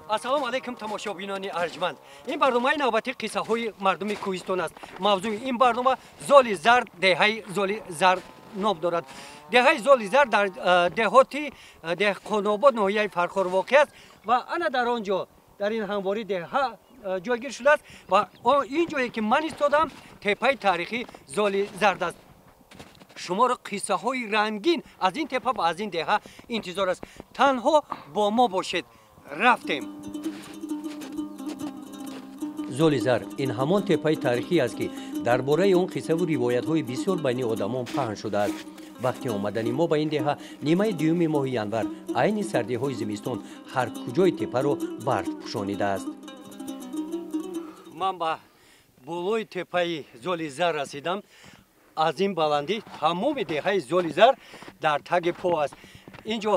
Ассалому алайкум, тамошобинони арҷманд. Ин барномаи навбатии қиссаҳои мардуми кӯҳистон аст. Мавзӯи ин барнома Золи Зард, деҳаи Золи Зард ном дорад. Деҳаи Золи Зард дар деҳоти Деҳқонобод, ноҳияи Фархор воқеъ аст ва ана дар он ҷо, дар ин ҳамворӣ деҳа ҷойгир шудааст ва ин ҷое ки ман истодам, теппаи таърихии Золи Зард аст. Шуморо қиссаҳои рангин аз ин теппа ва аз ин деҳа интизор аст. Танҳо бо мо бошед. Рафтем. Золи Зар ин ҳамон теппаи таърихӣ аст, ки дар бораи он қиссаву ривоятҳои бисёр байни одамон паҳн шудааст. Вақти омадани мо ба ин деҳа, нимаи дуюми моҳи январ, айни сардиҳои зимистон, ҳар куҷои теппаро барф пӯшонидааст. Ман ба болои теппаи Золи Зар расидам. Аз ин баландӣ тамоми деҳаи Золи Зар дар таги по аст. Ин ҷо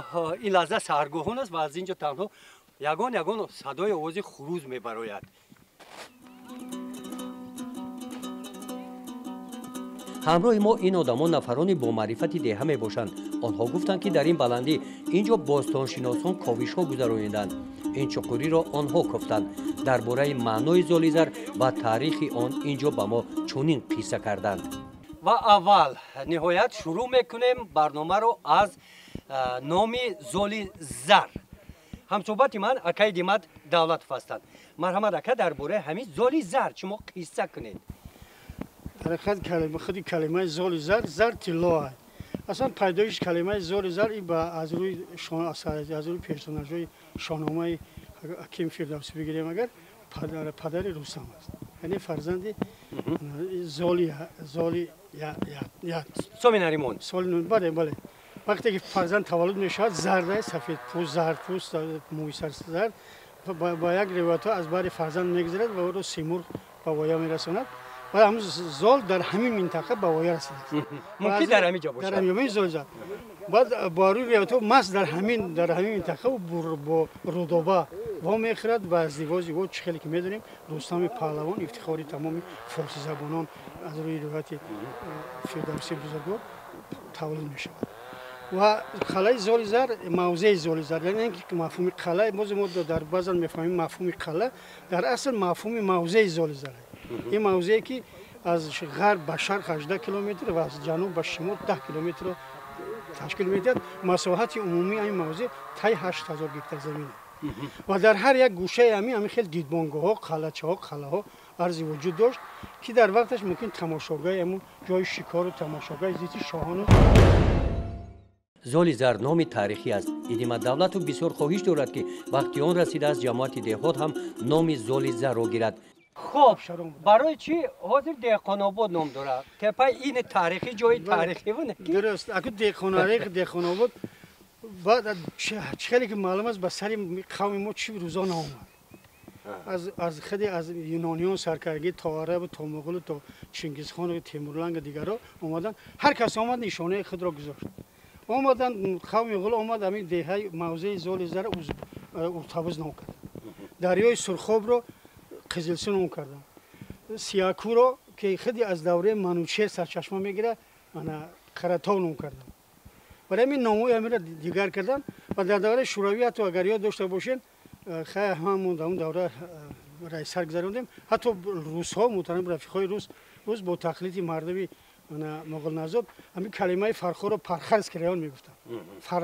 ин лаҳза саҳаргоҳон аст ва аз ин ҷо танҳо ягон ягон садои овози хуруз мебарояд. Ҳамроҳи мо ин одамон нафарони бомаърифати деҳа мебошанд. Онҳо гуфтанд, ки дар ин баландӣ ин ҷо бостоншиносон ковишҳо гузарониданд. Ин чуқуриро онҳо кофтанд. Дар бораи маънои Золи Зар ва таърихи он ин ҷо ба мо чунин қисса карданд. Ва аввал ниҳоят шурӯъ мекунем барномаро аз номи Золи Зар. Ҳамсӯҳбати ман акаи Димат Давлатов ҳастанд. Марҳамат, ака, дар бораи ҳамин Золи Зар шумо қисса кунед. Дар ҳақиқат, худи калимаи Золи Зар, зар тилло аст. Аслан пайдоиши калимаи Золи Зар аз рӯи персонажҳои Шоҳномаи Ҳаким Фирдавсӣ бигирем, агар падари Рустам аст, яъне фарзанди Золи Соми Наримон. Бале, бале. Вақте ки фарзанд таваллуд мешавад, зарда, сафедпӯст, зардпӯст, мӯи сар зард, ба як ривоятҳо аз бари фарзанд мегузарад ва ӯро Симурғ ба воя мерасонад. Ва ҳамун зол дар ҳамин минтақа ба воя расидааст. Мумкин дар ҳамин ҷо бошад. Дар ҳамин Золи Зар. Баъд бо рӯи ривоятҳо маст дар ҳамин минтақа бо Рудоба во мехӯрад ва аз ливози ӯ, чӣ хеле ки медонем, Рустами паҳлавон, ифтихори тамоми форсизабонон, аз рӯи ривояти Фирдавсии бузургвор таваллуд мешавад. Ва қалъаи Золи Зар, мавзеи Золи Зар, яъне ки мафҳуми қалъа, боз мо дар баъзан мефаҳмем мафҳуми қалъа, дар асл мафҳуми мавзеи Золи Зар. Ин мавзее ки аз ғарб ба шарқ 18 километр ва аз ҷануб ба шимол 10 километрро ташкил медиҳад. Масоҳати умумии ҳамин мавзеъ таи 8000 гектар замин ва дар ҳар як гӯшаи ҳамин хел дидбонгоҳҳо, қалъачаҳо, қалъаҳо арзи вуҷуд дошт, ки дар вақташ мумкин тамошогаи ҳамун ҷои шикору тамошогаи зисти шоҳону. Золи Зар номи таърихӣ аст. Идима Давлатов бисёр хоҳиш дорад, ки вақти он расидааст, ҷамоати деҳот ҳам номи Золи Зарро гирад. Хоб, барои чӣ ҳозир Деҳқонобод ном дорад? Теппаи ин таърихӣ, ҷои таърихӣ. Дуруст, аку Деҳқонариқ, Деҳқонобод, баъд чӣ хеле ки маълум аст, ба сари қавми мо чӣ рӯзо наомад. Аз худи аз юнониён саркардагӣ то арабу то муғулу то Чингизхону Темурлангу дигарро омаданд. Ҳар кас омад, нишонаи худро гузошт. Омаданд, қавми ғул омад, ҳамин деҳаи мавзеи Золи Зар Уртабуз ном кард. Дарёи Сурхобро Қизилсу ном карданд. Сиякуро, ки худи аз давраи Манучер сарчашма мегирад, ана Қаратов ном карданд. Барои ҳамин номҳои ҳаминро дигар карданд ва дар давраи Шӯравӣ, ҳатто агар ёд дошта бошед, хай ҳамон дар он давра раисар гузарондем, ҳатто русҳо, муҳтарам рафиқҳои рус бо тақлиди мардуми Моғулназод ҳамин калимаи Фархорро Пархарский район мегуфтанд,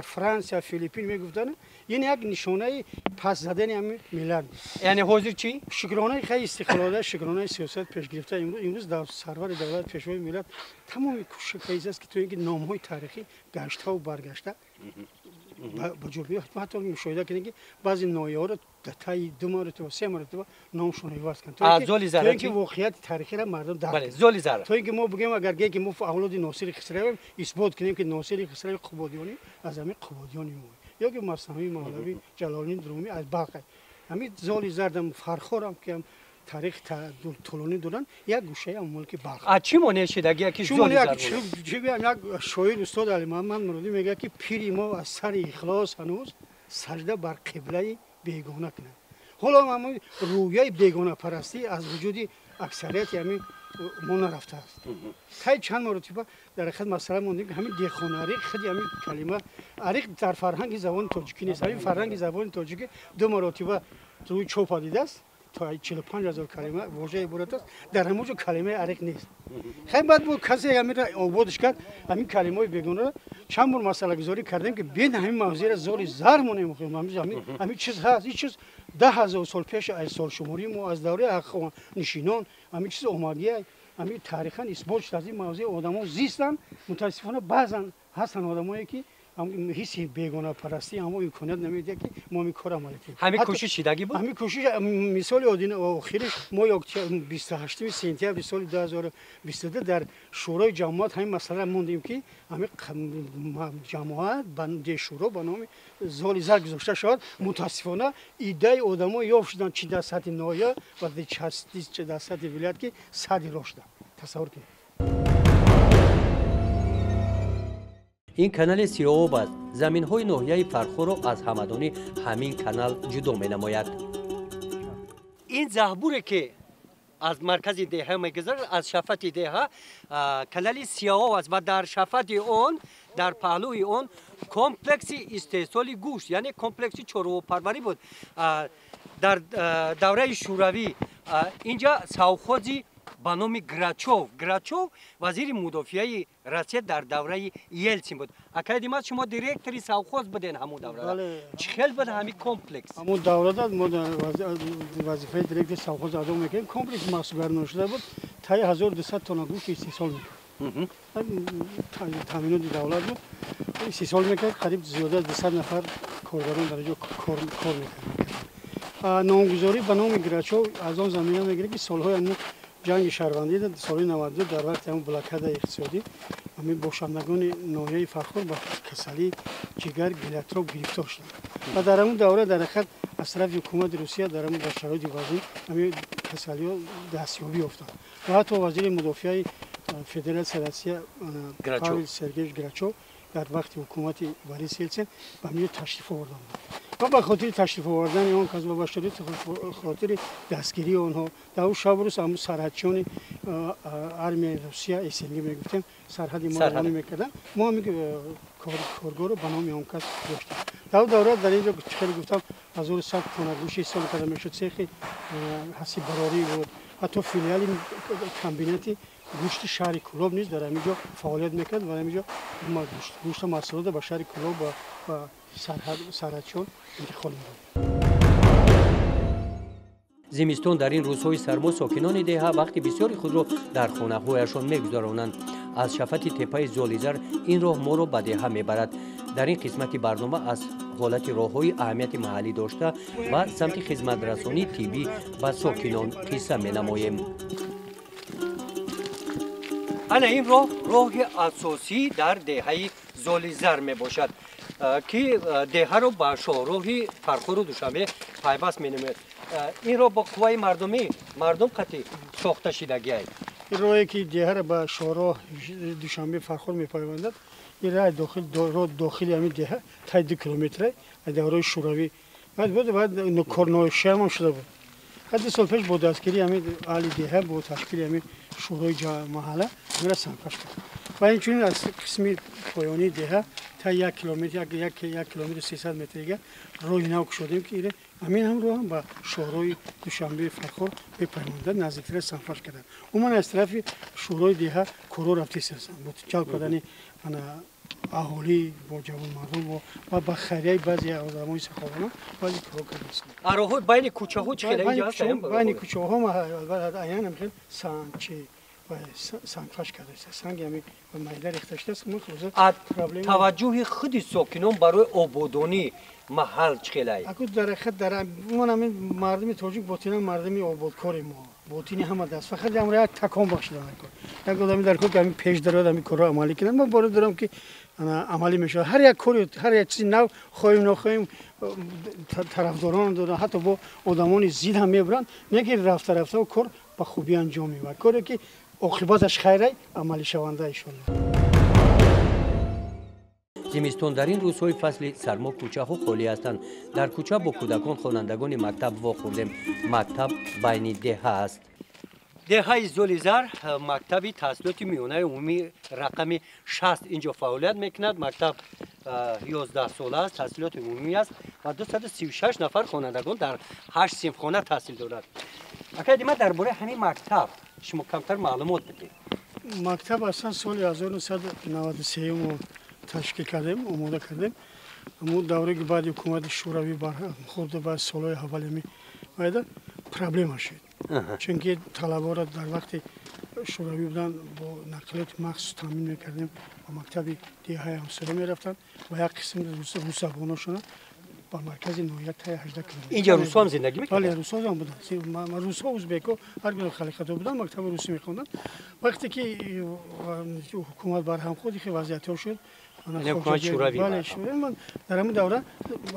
Франсия, Филиппин мегуфтанд. Ин як нишонаи пас задани ҳамин миллат. Яъне ҳозир чӣ? Шукронаи хай истиқлолия, шукронаи сиёсат пешгирифта имрӯз дар сарвари давлат, пешвои миллат тамоми кӯшиш аст, ки то ин ки номҳои таърихӣ гаштаву баргашта ба ҷо биёяд. Ҳатто мушоҳида кунем, ки баъзе ноҳияҳоро дар таи ду маротиба, се маротиба номшон иваз кунанд, то ин ки воқеияти таърихиро мардум дарк кунанд. Золи Зар. То ин ки мо бигӯем, агар гӯем, ки мо авлоди Носири Хисравем, исбот кунем, ки Носири Хисрави Қубодиёнӣ аз ҳамин Қубодиёни мо, ё ки Маснавии Мавлавӣ Ҷалолиддин Румӣ аз Балх. Ҳамин Золи Зардам, Фархорам, ки ҳам таърих тӯлонӣ доранд, як гӯшаи мулки Балх. А чӣ монеъ шидаги, ки Золи Зар? Як шоир, устод Алимуҳаммад Муродӣ, мегӯяд, ки пири мо аз сари ихлос ҳанӯз сажда бар қиблаи бегона кунад. Ҳоло ҳамин рӯҳияи бегонапарастӣ аз вуҷуди аксарияти ҳамин мо нарафтааст. Хай чанд маротиба дар ҳақиқат масъала мондем, ки ҳамин деҳқонариқ, худи ҳамин калима ариқ дар фарҳанги забони тоҷикӣ нест. Ҳамин фарҳанги забони тоҷикӣ ду маротиба Рӯи чопа дидааст, то 45 000 калима вожа иборат аст, дар ҳамон ҷо калимаи ариқ нест. Хай, баъд бо касе ҳаминро ободш кард, ҳамин калимаҳои бегонаро. Чанд бор масъалагузорӣ кардем, ки бин ҳамин мавзеъро Золи Зар монем. Ҳамин чиз ҳаст, ин чиз 10 000 сол пеш аз солшумории мо, аз давраи нишинон ҳамин чиз омадия, ҳамин таърихан исбот шуд, аз ин мавзеъ одамо зистанд. Мутаассифона, баъзан ҳастанд одамое, ки ҳисси бегонапарастӣ ҳамо имконият намедиҳад, ки мо ҳамин кор амалӣ кунем. Ҳамин кӯшиш шидагӣ буд? Ҳамин кӯшиш, мисоли охириш, мо 28 сентябри соли 2022 дар шӯрои ҷамоат ҳамин масъала мондем, ки ҳамин ҷамоат шӯро ба номи Золи Зар гузошта шавад. Мутаассифона, иддаи одамо ёфт шуданд, чи дар сатҳи ноҳия ва чи дар сатҳи вилоят, ки сади роҳ шуданд. Тасаввур кунед. Ин канали Сиёоб аст. Заминҳои ноҳияи Фархорро аз Ҳамадонӣ ҳамин канал ҷудо менамояд. Ин заҳбуре, ки аз маркази деҳа мегузарад, аз шафати деҳа, канали Сиёоб аст ва дар шафати он, дар паҳлӯи он комплекси истеҳсоли гӯшт, яъне комплекси чорвопарварӣ буд. Дар давраи Шӯравӣ инҷа совхози ба номи Грачов, Грачов вазири мудофиаи Россия дар давраи Елсин буд. Акай Димас, шумо директори совхоз буден ҳамун даврада. Чӣ хел буд ҳамин комплекс? Ҳамун даврада мо вазифаи директори совхоз адо мекардем. Комплекс маҳсулгарнон шуда буд, таи 1200 тонна гӯшт истеҳсол мекард, таъминоти давлат буд, истеҳсол мекард. Қариб зиёда аз 200 нафар коргарон дар ҷо кор мекарданд. Номгузорӣ ба номи Грачов аз он замина мегирад, ки солҳои ҷанги шаҳрвандӣ, соли 92, дар вақти ҳамн блокадаи иқтисодӣ, ҳамин бошандагони ноҳияи Фархор ба касалии ҷигар гелиотроп гирифтор шуданд ва дар ҳамун давра дар ҳақиқат аз тарафи ҳукумати Русия дар ҳамун дар шароити вазин ҳамин касалиҳо дастёбӣ ёфтанд ва ҳатто вазири мудофиаи Федератсияи Россия Павел Сергеевич Грачов дар вақти ҳукумати Борис Елсин ба ҳамин ташриф оварданд ва ба хотири ташриф овардани он кас ва ба хотири дастгирии онҳо дар он шабу рӯз ҳамун сарҳадчиёни армияи Русия, СНГ мегуфтем, сарҳади моро мекарданд, мо ҳамин коргоҳро ба номи он кас доштем. Дар он давра дар ин ҷо, хеле гуфтам, 1100 тонна гӯшт истеҳсол карда мешуд, цехи ҳасиббарорӣ буд, ҳатто филиали комбинати гӯшти шаҳри Кӯлоб низ дар ҳамин ҷо фаъолият мекард ва ҳамин ҷо гӯшта маҳсулотро ба шаҳри Кӯлоб, ба сарҳадчиён интиқол медод. Зимистон дар ин рӯзҳои сармо сокинони деҳа вақти бисёри худро дар хонаҳояшон мегузаронанд. Аз шафати теппаи Золизар ин роҳ моро ба деҳа мебарад. Дар ин қисмати барнома аз ҳолати роҳҳои аҳамияти маҳаллӣ дошта ва самти хизматрасонии тиббӣ ба сокинон қисса менамоем. Ана ин роҳ роҳи асосӣ дар деҳаи Золизар мебошад, ки деҳаро ба шоҳроҳи Фархору Душанбе пайваст менамояд. Ин роҳ бо қувваи мардумӣ, мардум қатӣ сохта шидагиай? Ин роҳе, ки деҳаро ба шоҳроҳ Душанбе Фархор мепайвандад, ин раҳ роҳ дохили ҳамин деҳа таи 2 километра аз давраи Шӯравӣ баъд буд, баъд корношиамам шуда буд. 2 сол пеш бо дастгирии ҳамин аҳли деҳа, бо ташкили ҳамин шӯрои маҳалла ҳаминро сангпаш кард ва инчунин аз қисми поёнии деҳа та 1 километр, 1 километру 300 метр дига роҳи нав кушодем, ки ире ҳамин ҳам роҳ ба шоҳроҳи Душанбеи Фархор мепайвандад, наздиктара сангпаш карданд. Умуман, аз тарафи шӯрои деҳа корҳо рафта истоданд бо ҷалб кардани аҳолӣ, бо ҷавонмардон ва ба хайрияи баъзе одамои саховона баъзе корҳо кардаистанд. Роҳҳои байни кӯчаҳо чӣ хел? Байни кӯчаҳо аян хел сангчи сангфаш кардааст, санги ҳамин майда рехта шудааст. Таваҷҷӯҳи худи сокинон барои ободонӣ маҳал чӣ хелай? Аку, дар ҳақиқат, дар умуман ҳамин мардуми тоҷик ботинан мардуми ободкори мо, ботини ҳама даст, фақат ҳамро як такон бахшидан кор, як одами дар кор, ки ҳамин пеш дарояд, ҳамин корро амалӣ кунад. Ман боварӣ дорам, ки амалӣ мешавад. Ҳар як кори, ҳар як чизи нав, хоҳем нохоҳем, тарафдорон доранд, ҳатто бо одамони зид ҳам мебаранд, не ки рафта рафта кор ба хубӣ анҷом меёбад. Коре, ки оқибаташ хайрай, амалишаванда, иншолло. Зимистон дар ин рӯзҳои фасли сармо кӯчаҳо холӣ ҳастанд. Дар кӯча бо кӯдакон, хонандагони мактаб вохӯрдем. Мактаб байни деҳа аст. Деҳаи Золизар мактаби таҳсилоти миёнаи умумӣ рақами 60 инҷо фаъолият мекунад. Мактаб 11 сола аст, таҳсилоти умумӣ аст ва 236 нафар хонандагон дар 8 синфхона таҳсил дорад. Акай Дима, дар бораи ҳамин мактаб шумо камтар маълумот бидед. Мактаб аслан соли 1993 ташкил кардем, омода кардем. Аммо давре ки баъди ҳукумати Шӯравӣ бархӯрда, баъд солҳои аввали майда проблема шуд. Чунки талабаро дар вақти шӯравӣ будан бо нақлиёти махсус таъмин мекардем, ба мактаби деҳаи ҳамсоя мерафтанд ва як қисми русзабоношона ба маркази ноҳия таи 18 километр. Инҷа русҳо ҳам зиндагӣ мекарданд? Бале, русҳо ҳам буданд. Русҳо, узбекҳо, ҳар гуна халиқатҳо буданд, мактаби русӣ мехонданд. Вақте ки ҳукумат барҳам хӯрд, хеле вазъиятҳо шуд. Бале, дар ҳамин давра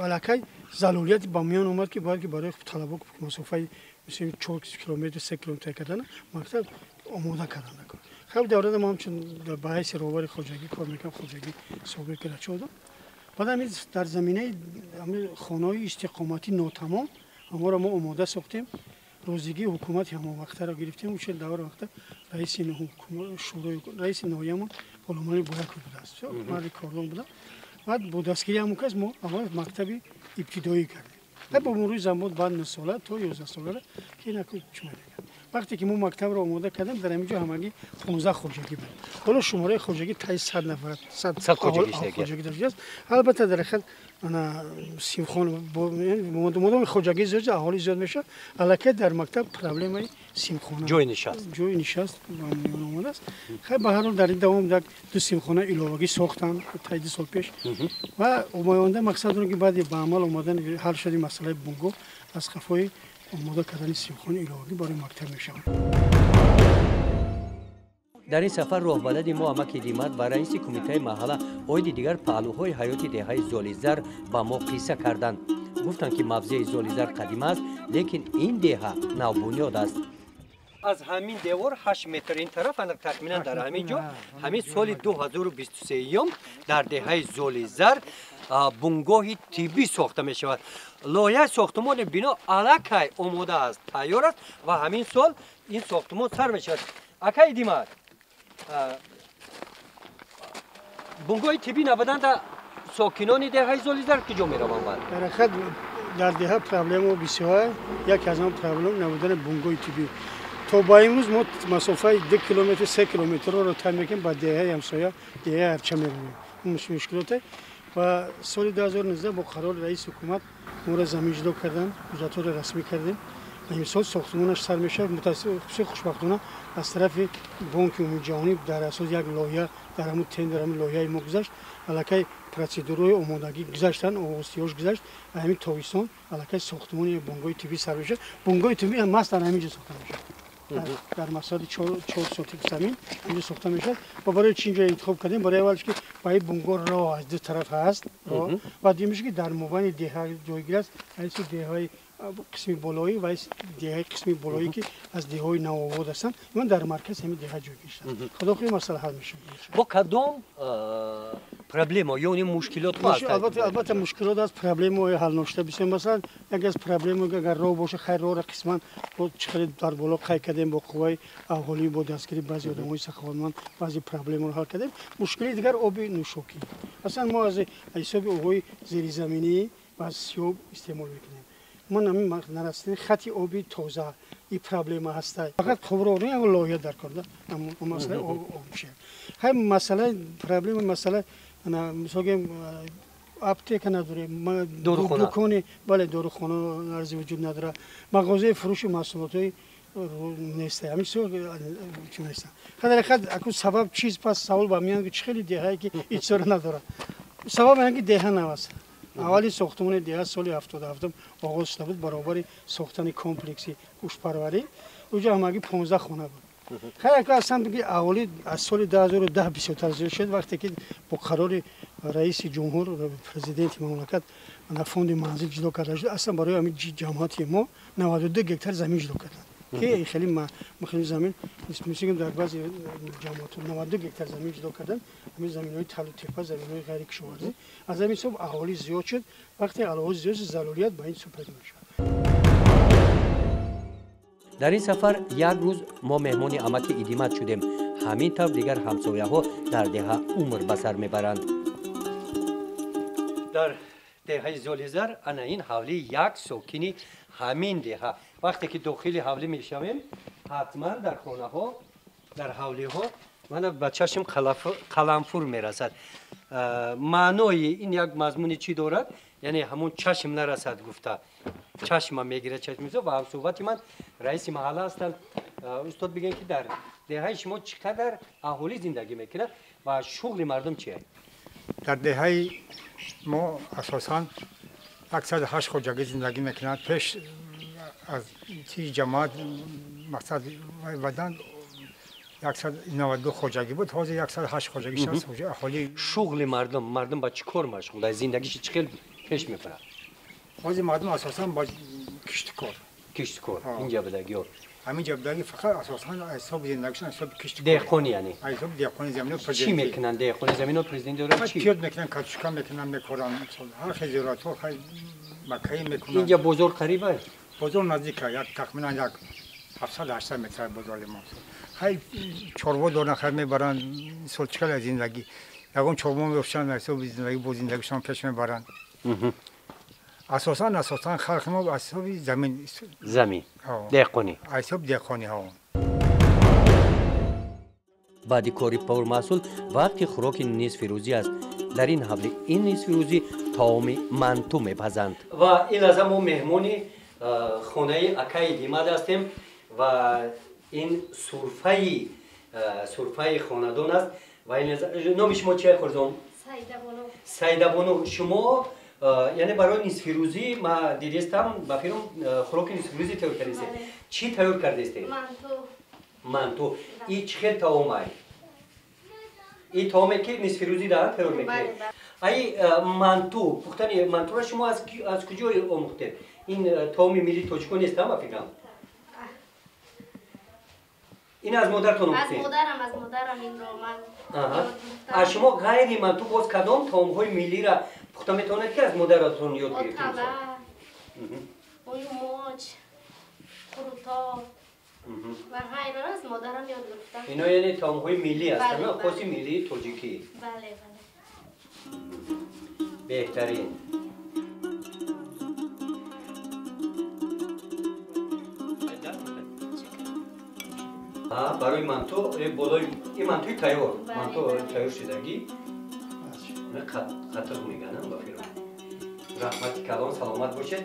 аллакай залолияти ба миён омад, ки бояд ки барои талабо масофаи 4 километр, 3 километр тай кардан мактаб омода кардан. Хеле даврада мо ҳамчун ба ҳайси роҳбари хоҷагӣ кор мекардам, хоҷагӣ собиқ рачо будам. Баъд ҳамин дар заминаи хонаҳои истиқоматӣ нотамом ҳамаро мо омода сохтем. Розигии ҳукумати ҳамон вақтаро гирифтем. Учи давра вақта раиси ноҳиямон Ғуломали Бояков будааст, марди кордон буда. Баъд бо дастгирии ҳамон кас мо аввал мактаби ибтидоӣ кардем. Бо мурури замон баъд 9 сола то 11 солара ки наку чума мекард. Вақте ки мо мактабро омода кардем, дар ҳамин ҷо ҳамагӣ 15 хоҷагӣ буд. Ҳоло шумораи хоҷагӣ таи 100 нафар, 100 хоҷагӣ доштааст. Албатта дар ҳақиқат синфхон модоми хоҷагӣ зиёд, аҳолӣ зиёд мешавад, аллакай дар мактаб проблемаи синфхона, ҷои нишаст, ҷои нишаст ба миён омадааст. Хай, ба ҳар ҳол дар ин давом як ду синфхона иловагӣ сохтанд таи 2 сол пеш ва оянда мақсад он ки баъди ба амал омадан ҳал шуди масъалаи бунгоҳ аз қафои омода кардани синфхонаи иловагӣ барои мактаб мешавад. Дар ин сафар роҳбалади мо амаки Димат ва раиси кумитаи маҳалла оиди дигар паҳлӯҳои ҳаёти деҳаи Золизар ба мо қисса карданд. Гуфтанд, ки мавзеи Золизар қадима аст, лекин ин деҳа навбунёд аст. Аз ҳамин девор 8 метр ин тараф, тахминан дар ҳамин ҷо, ҳамин соли 2023 дар деҳаи Золизар бунгоҳи тиббӣ сохта мешавад. Лоиҳаи сохтумони бино аллакай омода аст, тайёр аст ва ҳамин сол ин сохтумон сар мешавад. Акай Димат, бунгоҳи тиббӣ набуданда сокинони деҳаи Золизар куҷо мераванд? Баъд дар ҳақиқат дар деҳа проблема бисёр, яке аз он проблема набудани бунгоҳи тиббӣ. То ба имрӯз мо масофаи 2 километр, 3 километрро тай мекунем, ба деҳаи ҳамсоя, деҳаи Арча меравем. Мушкилоте ва соли 2019 бо қарори раиси ҳукумат моро замин ҷудо карданд, ҳуҷҷатҳоро расмӣ кардем. Имсол сохтумонаш сар мешавад. Мутаассифона, хушбахтона аз тарафи Бонки Умумиҷаҳонӣ дар асоси як лоиҳа дар ҳамун тендер ҳамин лоиҳаи мо гузашт. Аллакай процедураҳои омодагӣ гузаштанд, оғозтиёш гузашт. Ҳамин тобистон аллакай сохтумони бунгоҳи тиббӣ сар мешавад. Бунгоҳи тиббӣ маҳз дар ҳамин ҷо сохта мешавад. Дар масоҳати 4 сотик замин инҷо сохта мешавад. Ва барои чи инҷо интихоб кардем? Барои аввалш ки ба ин бунгоҳ роҳ аз ду тараф ҳаст, роҳ, ва дуюмш ки дар мобайни деҳа ҷойгир аст, ҳайси деҳаи қисми болоӣ ва деҳаи қисми болоӣ ки аз деҳаҳои навобод ҳастанд, ин дар марказ ҳамин деҳа ҷойгир шудааст. Худо хоҳад масъала ҳал мешавад. Бо кадом проблема ё мушкилот ҳаст? Албатта мушкилот аст, проблемаҳои ҳалношуда бисёр. Масалан, яке аз проблема агар роҳ бошад, хайр, роҳро қисман бо чӣ хеле дар боло қайд кардем, бо қувваи аҳолӣ, бо дастгирии баъзе одамҳои саховатманд баъзе проблемаро ҳал кардем. Мушкили дигар оби нӯшокӣ. Масалан, мо аз ҳисоби обҳои зеризаминӣ ва аз сиёб истеъмол мекунем. Ман ҳамин нарасидани хати оби тоза ин проблема ҳаста. Фақат қубурро лоиҳа дар кор масъалаи об мешавад. Хай, масъалаи проблема, масъала мисол гӯем, аптека надорем, дукони, бале, дорухона арзи вуҷуд надорад, мағозаи фурӯши маҳсулотҳои нест. Ҳамин чизҳо чӣ нестанд. Хай, дар ҳақиқат акун сабаб чиз, пас савол ба миён ки чӣ хеле деҳае ки ин чизҳоро надорад. Сабаб ин ки деҳа нав аст. Аввали сохтумони деҳа соли 77 оғоз шуда буд баробари сохтани комплекси гӯштпарварӣ. Уҷо ҳамагӣ 15 хона буд. Хайр, ака аслан ки аҳолӣ аз соли 2010 бисёртар зиёд шуд, вақте ки бо қарори раиси ҷумҳур, президенти мамлакат фонди манзил ҷудо карда шуд. Аслан барои ҳамин ҷамоати мо 92 гектар замин ҷудо карданд, ки хеле хеле замин мисл дар баъзе ҷамоатҳо 92 гектар замин ҷудо карданд. Ҳамин заминҳои талу тепа, заминҳои ғайрикишоварзӣ. Аз ҳамин ҳисоб аҳолӣ зиёд шуд. Вақте аҳолӣ зиёд шуд, зарурiyat ба ин сӯ пайдо мешавад. Дар ин сафар як рӯз мо меҳмони амаки Идимат шудем. Ҳамин тавр дигар ҳамсояҳо дар деҳа умр ба сар мебаранд. Дар деҳаи Золизар ана ин ҳавлии як сокини ҳамин деҳа. Вақте ки дохили ҳавлӣ мешавем, ҳатман дар хонаҳо, дар ҳавлиҳо мана ба чашм қаламфур мерасад. Маънои ин як мазмуни чӣ дорад? Яъне ҳамон чашм нарасад гуфта. Чашма мегирад, чашм меза. Ва ҳамсӯҳбати ман раиси маҳалла ҳастанд. Устод, бигӯед ки дар деҳаи шумо чӣ қадар аҳолӣ зиндагӣ мекунад ва шуғли мардум чист? Дар деҳаи мо асосан 108 хоҷагӣ зиндагӣ мекунад. Пеш аз чи ҷамоат мақсад вадан 192 хоҷагӣ буд, ҳозир 108 хоҷагӣ шуд. Аҳолӣ шуғли мардум, мардум ба чӣ кор машғул аст? Зиндагиаш чӣ хел пеш мебарад? Ҳозир мардум асосан ба киштукор. Киштукор, инҷа будагиҳо. Ҳамин ҷа будагӣ фақат асосан ҳисоби зиндагишон ҳисоби киштукор. Деҳқонӣ яъне? Ҳисоби деҳқони замино президентӣ. Чӣ мекунанд деҳқони замино президент дорад чӣ? Пиёз мекунанд, картошка мекунанд, мекоранд, ҳар хел зироатҳо, макаи мекунанд. Инҷа бозор қариб аст? Бозор наздик аст, як тахминан як 700-800 метр бозори мо. Хай чорво доранд, хай мебаранд, солчикал аз зиндагӣ. Ягон чорво меофшанд, ҳисоби зиндагӣ бо зиндагишон пеш мебаранд. Асосан халқи мо аз ҳисоби замин. Замин. Деҳқонӣ. Аз ҳисоби деҳқонӣ, ҳо. Баъди кори пурмаҳсул вақти хӯроки нисфирӯзӣ аст. Дар ин ҳавли ин нисфирӯзӣ таоми манту мепазанд. Ва ин лаҳза мо меҳмони хонаи акаи Димад ҳастем ва ин сурфаи хонадон аст. Ва ин номи шумо чия, хурзом? Саидабону. Саидабону, шумо яъне барои нисфирӯзӣ ма дидистам, ба фирм хӯроки нисфирӯзӣ тайёр кардистед. Чӣ тайёр кардистед? Манту. Манту. И чӣ хел таом ай? И таоме ки нисфирӯзӣ дар тайёр мекунед. Ай манту, пухтани мантура шумо аз куҷо омӯхтед? Ин таоми миллии тоҷикон нест, ба фикрам? Ин аз модаратон омӯхтед? Аз модарам инро ман. Аз шумо ғайри манту боз кадом таомҳои миллиро пухта метавонед ки аз модаратон ёд гирифтед? Отала, оюмоч, қурутоб ва ғайраро аз модарам ёд гирифтам. Ино яъне таомҳои миллӣ ҳастанд, хоси миллии тоҷикӣ? Бале, бале. Беҳтарин. Барои манту болои ин мантуи тайёр, манту тайёр шудагӣ қатиқ меганам ба фирм. Раҳмати калон, саломат бошед.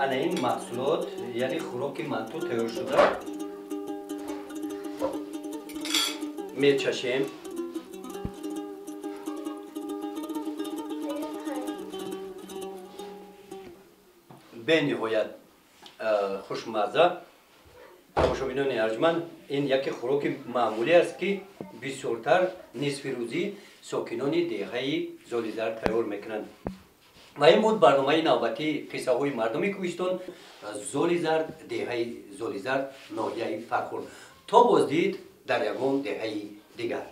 Ана ин маҳсулот, яъне хӯроки манту тайёр шуда. Мечашем. Бениҳоят хушмазза. Тамошобинони арҷманд, ин яке хӯроки маъмулӣ аст ки бисёртар нисфирӯзӣ сокинони деҳаи Золизар тайёр мекунанд. Ва ин буд барномаи навбатии қиссаҳои мардуми кӯҳистон, Золизар, деҳаи Золизар, ноҳияи Фархур. То боздид дар ягон деҳаи дигар.